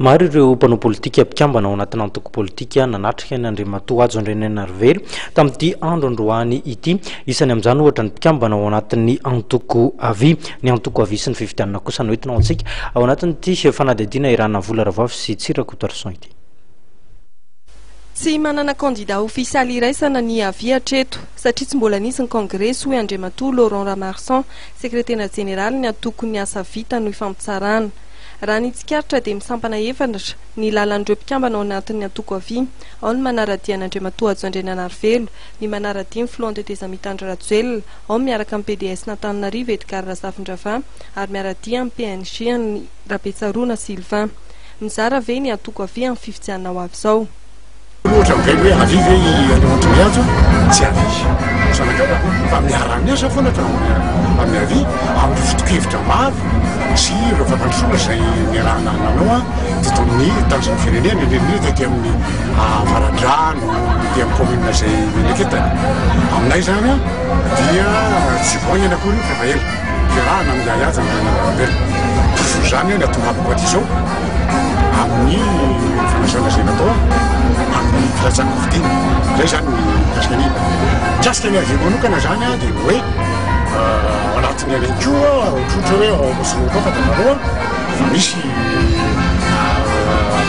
Maro ireo mpanao politika mpikambana ao anatina antoko politika nanatrika ny Andriamatoa Hajo Andrianainarivelo tamin'ity andro androany ity. Isany amin'izany ohatra ny mpikambana ao anatin'ny antoko Avi. Ny antoko Avi sy ny fifidianana kosa no entina ho antsika ao anatin'ity fanadihadiana iarahana Vola Ravavy sy Tsiry Rakotoarison ity. Tsy manana kandida ofisialy iraisana ny Avi hatreto, satria tsy mbola nisy ny kongresy, hoy Andriamatoa Laurent Ramarson, sekretera jeneralin'ny antokon'ny Asa Vita no ifampitsarana. Raha ny tsikaritra dia misampana efatra ny lalan'ireo mpikambana ao anatin'ny antoko Avi, ao ny manara-dia an'Andriamatoa Hajo Andriananarivelo, ny manara-dia ny filohan'ny tetezamita Andry Rajoelina, ao ny miaraka amin'ny PDS-n'Antananarivo Edgard Razafindravahy ary miara-dia amin'ny PNJ an'i Rabetsaroana Sylvain. Mizara ve ny antoko Avi amin'ny fifidianana ho avy izao? Ohatra amin'izay hoe avia ve i Andriamatoa Mihaja? Tsy avia izy, sanatria fa miara-miasa foana hatramin'ny amin'ny avia amin'ny foto-kevitra maro sy ireo fampandrosoana izay niarahana nanao teto amin'ny tanjon'ny firenena, indrindra indrindra tety amin'ny Avaradrano, tety amin'ny commune izay niandraiketany. Aminay izany dia tsy voaingana akory io fa efa ela. Fiarahana amin'ny Yaya Andriananarivelo. Porofon'izany ny hahatongavako aty izao amin'ny fanasana izay natao amin'ny filatsahan-kofidina. Izay izany ny mikasika an'iny. Mikasika ny avis manokana izany dia ny hoe ao anatin'ny ihany koa ohatrohatra hoe ao Ambohitsirohitra ao fantatrareo fa misy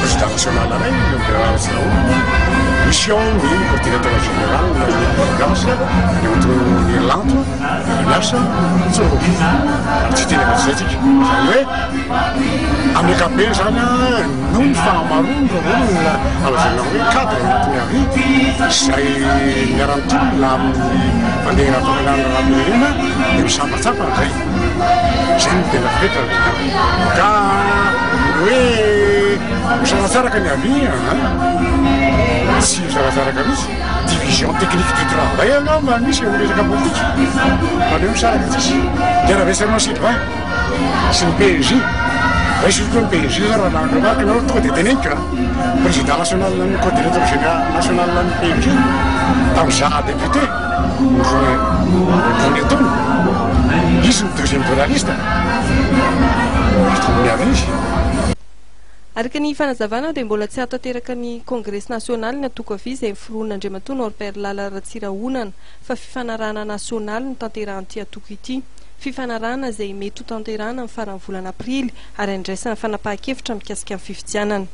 président national iray Ratsirahonana, misy ao ny coordinateur général ny Andriamatoa Nirlanto. Miasa tsy roa ary tsy tena afa-tsy izay tsika. Izany hoe amin'ny ankapobeny izany noho ny fahamaroan'ireo olona lazaina hoe cadre anatin'ny AVI izay miara-mitolona amin'ny fandehana fampianarana raharaham-pirenena dia misampatsampana izay. Izay no tena fetrany. Ka ny hoe misaratsaraka ny AVI tsy misaratsaraka mihitsy. Division technique du travail angamba misy eo resaka politika fa aleo misaraka tsisy Mpiara-miasa Sylvain sy ny PNJ raiso koa ny PNJ zao raha nahandro remarque nareo tonga dia teneniko a président national ny coordinateur général national ny PNJ tamin'izaho député ny taona izy ny deuxième de la liste tokony avy izy. Araka ny fanazavana dia mbola tsy hahatanteraka ny kongresy nasionaly ny antoko Avi izay noforonin'Andriamatoa Norbert Lala Ratsirahonana fa fifanarahana nasionaly no tanterahan'ity antoko ity. Fifanarahana izay mety ho tanterahana amin'ny faran'ny volana aprily ary handraisana fanapahan-kevitra mikasika ny fifidianana.